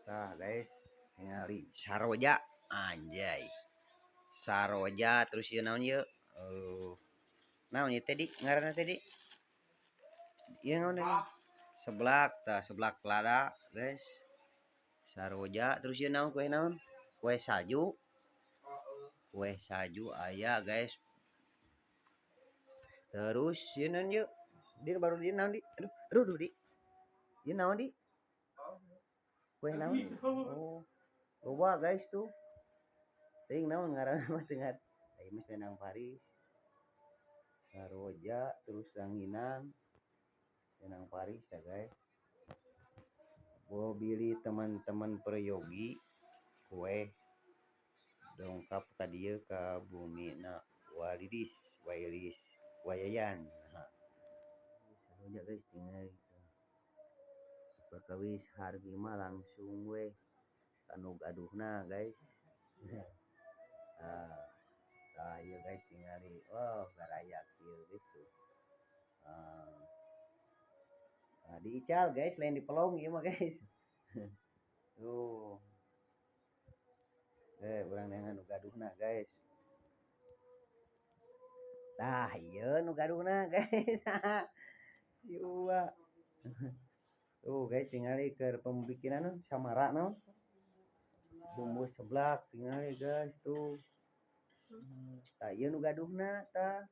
Tah guys, ningali saroja, anjay. Saroja terus ieu naon ieu? Naon ieu teh, Di? Ngaranna teh, Di? Ieu naon ieu? Seblak, tah, seblak lada, guys. Saroja terus ieu naon, kue naon? Kue salju. Kue salju aya, guys. Terus ieu naon ieu? Di baru di naon, Di? Aduh, aduh, aduh, Di. Ieu naon, Di? Kue naon? Oh. Loba, guys, tuh. Teuing naon ngaranna mah teu ngarti. Ieu mah Selendang Paris. Saroja terus ranginang. Selendang Paris ya, guys. Bilih teman-teman peryogi kue dongkap ka dieu, ka bumina Walilis, Wailis, Wayayan. Nah. Saroja, guys, tingali tuh. Perkawis hargi mah langsung we ka nu gaduhna, guys. Nah, tah ieu, guys, tingali. Oh, garaya kieu, guys, tuh. Ah. Nah, diical, guys, lain dipelong ieu mah, guys. Tuh. Eh, urang neangan nu gaduhna, guys. Tah, ieu nu gaduhna, guys. Si Uwa. Tuh, guys, tingali keur pembikinan samara naon? Bumbu seblak tingali, guys, tuh. Tah, ieu nu gaduhna tah.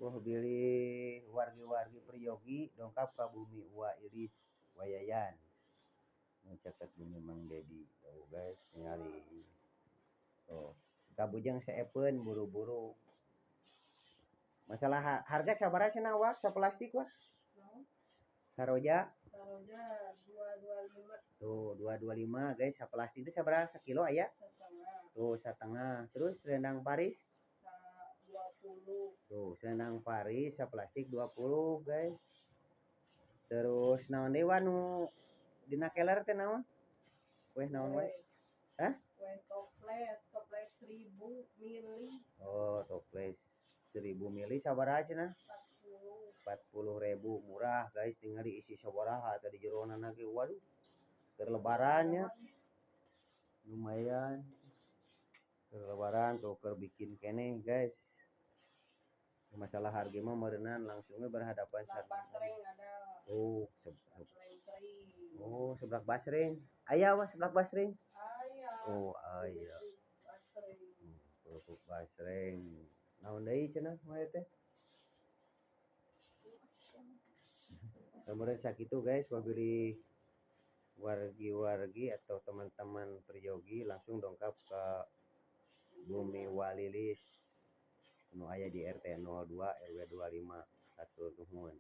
Wah, bilih wargi-wargi peryogi dongkap ka bumi Wa Iris Wayayan. Nu caket bumi Mang Dedi. Tuh, guys, tingali. Tuh, kabujeng seepeun buru-buru. Masalah harga sabaraha cenah, Wak, saplastik, Wak? Saroja. Saroja 225. Tuh, 225, guys, saplastik itu sabaraha, sakilo aya? Setengah. Tuh, setengah. Terus selendang Paris? 20. Tuh, selendang Paris saplastik 20, guys. Terus naon deui, Wa, nu dina keler teh naon? Kue naon wae? Hah? Kue toples, toples 1000 mili. Oh, toples 1000 mili sabaraha cenah? 40. 40.000, murah, guys. Tinggal diisi sabaraha tadi jerona ge, waduh. Keur lebarannya lumayan. Keur lebaran tuh, keur bikin keneh, guys. Masalah harga mah meureunan langsungnya berhadapan. Seblak basreng ada. Oh, Basreng kering. Oh, seblak basreng. Aya, Wah, seblak basreng? Aya. Oh, aya. Basreng. Kerupuk basreng. Naon deui cenah mah teh? Kemudian sakitu, guys, bilih wargi-wargi atau teman-teman peryogi langsung dongkap ke Bumi Walilis nu aya di RT 02 RW 25. Hatur nuhun.